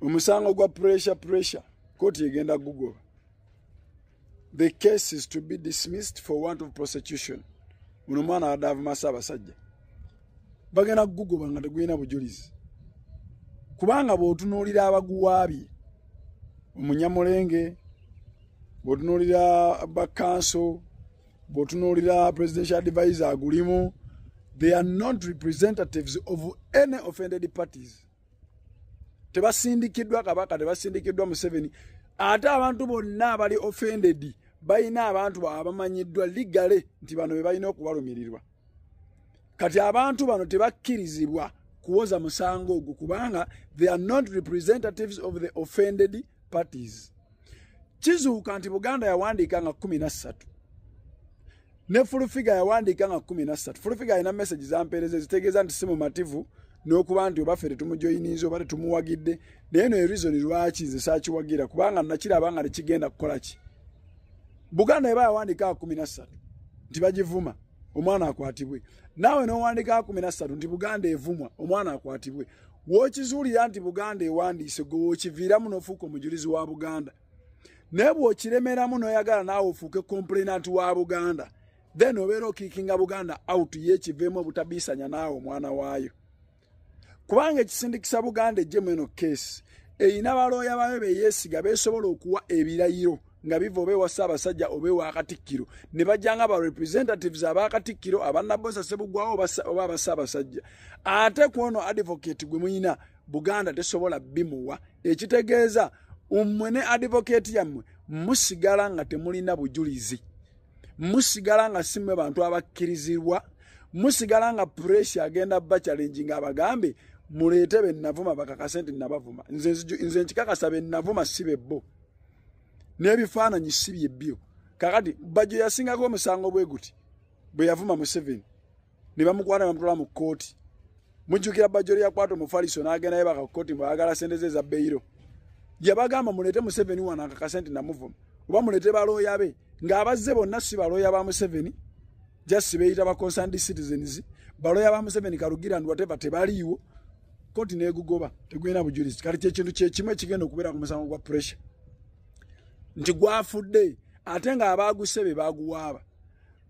Omusango gwa Pressure kooti egenda gugoba. The case is to be dismissed for want of prosecution. Ono mwana abadde avuma Ssaabasajja, bagenda kugugoba nga tegulina bujulizi, kubanga bw'otunuulira abaguwaabye Omunyamulenge, bw'otunuulira bakanso, bw'otunuulira presidential advisor agulimu, they are not representatives of any offended parties. Tebasindikiddwa Kabaka, tebasindikiddwa Museveni. Ate abantu bonna abali offended balina abantu baabwe abamanyiddwa legally nti bano be balina okubalumirirwa. Kati abantu bano tebakkirizibwa kuwoza musango ogwo kubanga they are not representatives of the offended parties. Kizuuka nti Buganda yawandiika nga 13, ne Full Figure yawandiika nga 13. Full Figure alina message zampeereza ezitegeeza nti si mumativu n'okuba nti oba ffe tetumujoyininze oba tetumuwagidde. Naye no reason lwaki nze saakiwagira, kubanga nakiraba nga tekigenda kukola ki. Buganda eba yawandiika nga 13 nti bagivuma, omwana akwatibwe, naawe n'owandiika 13 nti Buganda evumwa, omwana akwatibwe. W'okizuulira nti Buganda ewandiise, gwe w'okiviiramu n'ofuuka omujulizi wa Buganda. Naye bw'okiremeramu n'oyagala naawe ofuuke complainant wa Buganda, then obeera okickinga Buganda out, yeekiveemu obutabiisanya naawe omwana waayo. Kubanga ekisindikisa Buganda ejjemu eno case, erina balooya bayo beyeesiga, beesobola okuwa ebirayiro nga biva oba ewa Ssaabasajja oba ewa Katikkiro, ne bajja nga ba representatives abakatikkiro, abannabosa Sebugwawo oba aba Ssaabasajja. Ate ku ono advocate gwe muyina, Buganda tesobola bimuwa. Ekitegeeza mmwe ne advocate yammwe musigala nga temulina bujulizi, musigala nga si mmwe bantu abakkirizibwa, musigala nga Pressure agenda ba challenge nga abagambe muleete bennavuma bakakase nti nabavuma. Nze nkikakasa bennavuma si bebbo, n'ebifaananyi si byebbyo. Kakati Bajjo yasingako omusango bwe guti bwe yavuma Museveni ne bamukwata ne bamutwala mu kkooti. Mujjukira Bajjo lye yakwata omufaliso n'agenda yebaka ku kkooti bw'ayagala sente ze eza bail? Yabagamba muleete Museveni wano akakase nti namuvuma, oba muleete balooya be. Ng'abazze bonna si balooya ba Museveni, just beeyita ba concerned citizens. Balooya ba Museveni, Karugira and whatever, tebaliiwo. Kkooti n'egugoba, tegulina bujulizi. Kati kyekintu kyekimu ekigenda okubeera ku musango gwa Pressure, nti gwafudde ate ng'abaaguse be baaguwaaba.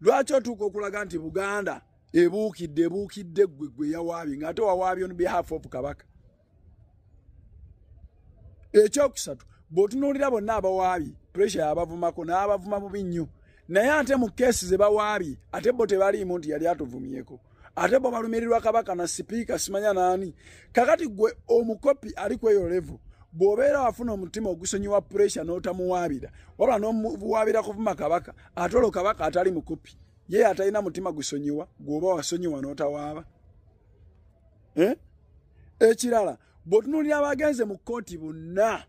Lwaki otuuka okulaga nti Buganda ebuukidde? Ebuukidde ggwe gwe yawaabye, ng'ate wawaabye on behalf of Kabaka. Ekyokusatu, bw'otunuulira bonna abawaabye, Pressure yabavumako n'abavuma bubi nnyo, naye ate mu case ze bawaabye ate bo tebaliimu nti yali atuvumyeko. Ate bo balumirirwa Kabaka na sipiika simanya naani. Kakati gwe omukopi ali ku eyo level, bw'obeera wafuna omutima ogusonyiwa Pressure n'otamuwaabira, wabula n'omuwaabira kuvuma Kabaka, ate olwo Kabaka atali mukopi ye atalina mutima gusonyiwa, gw'oba wasonyiwa n'otawaaba, eh? Ekirala, bw'otunuulira abagenze mu kkooti bonna,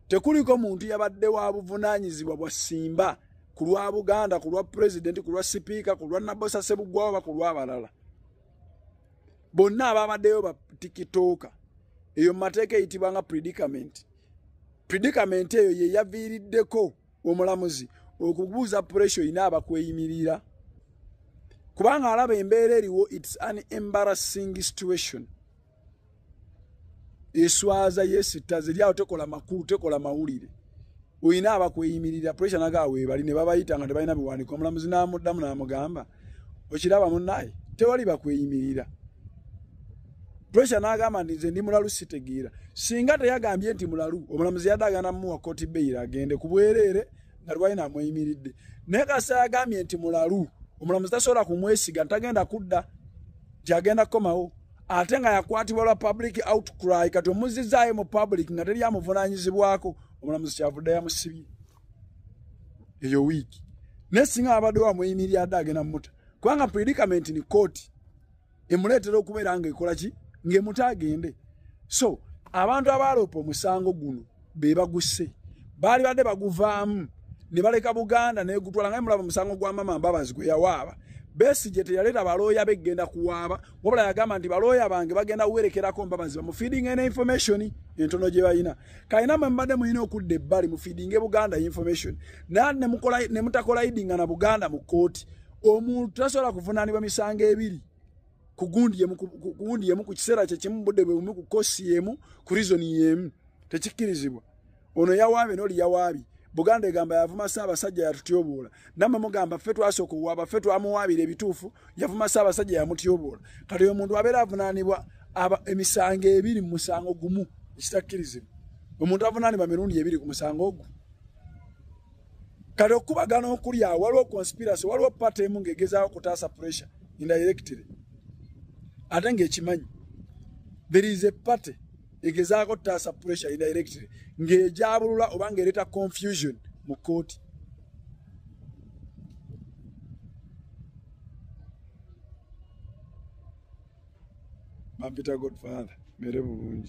tekuliko muntu yabadde wa buvunaanyizibwa bwa simba ku lwa Buganda, ku lwa pulezidenti, ku lwa sipiika, ku lwa Nabosa Sebugwawo oba ku lw'abalala. Bonna ababaddeyo ba TikToker. Eyo mu mateeka eyitibwa nga predicament. Predicament eyo ye yaviiriddeko omulamuzi okubuuza Pressure oyina abakweyimirira, kubanga alaba embeera eriwo, it's an embarrassing situation, eswaza, yesittaza eri awo, tekola makulu, tekola mawulire. Oyina abakweyimirira? Pressure nagaa weebali, ne babayita nga tebalina biwandiiko. Omulamuzi n'amuddamu n'amugamba, "Okiraba munnaye, tewali bakweyimirira." Pressure n'agamba nti nze ndi mulalu, sitegeera. Singa teyagambye nti mulalu, omulamuzi yadde agenda mumuwa kooti bail agende ku bwereere nga lwalina amweyimiridde. Naye kasa yagambye nti mulalu, omulamuzi tasobola kumwesiga, ntagenda kudda, nti agenda kukomawo, ate nga yakwatibwa lwa public outcry. Kati omuzizaayo mu public nga teri amuvunaanyizibwako. Omulamuzi kyavudde yamusibye eyo wiiki. Naye singa abadde wamweyimirira, adde agenda mumuta, kubanga predicament ni kooti emuleetera okubeera nga ekola ki, ng'emuta agende. So abantu abaaloopa omusango guno be baguse, baali badde baguvaamu ne baleka Buganda negutwala. Nga mulaba omusango gwa Mama Mbabazi gwe yawaaba, Besigye teyaleeta balooya begenda kuwaaba, wabula yagamba nti balooya bange bagenda kuwerekerako Mbabazi, bamufeedinga ne information entono gye balina. Kalina mwe mubadde mulina okudda ebbali mufeedinge Buganda information, naye ne mutacollidinga na Buganda mu kooti. Omuntu tasobola kuvunaanibwa misango ebiri ku gundi yemu ku kiseera kyekimu, budde bwe bumu, ku cause yemu, ku reason yemu. Tekikkirizibwa. Ono yawaabye n'oli yawaabye. Buganda egamba yavuma Ssaabasajja yatutyoboola. Nammwe mugamba ffe twasooka okuwaaba, ffe twamuwaabira ebituufu, yavuma Ssaabasajja yamutyoboola. Kati oyo omuntu abeera avunaanibwa emisango ebiri mu musango gumu, ekitakkirizibwa. Omuntu avunaanibwa mirundi ebiri ku musango ogwo. Kati okukubagana okuli awo waliwo conspiracy, waliwo party emu ng'egezaako okutaasa pressure indirectly. Ate ng'ekimanyi. There is a party egezaako okutaasa pressure indirectly ng'ejabulula oba ng'ereeta confusion mu kkooti. Bampita Godfather, mere bulungi.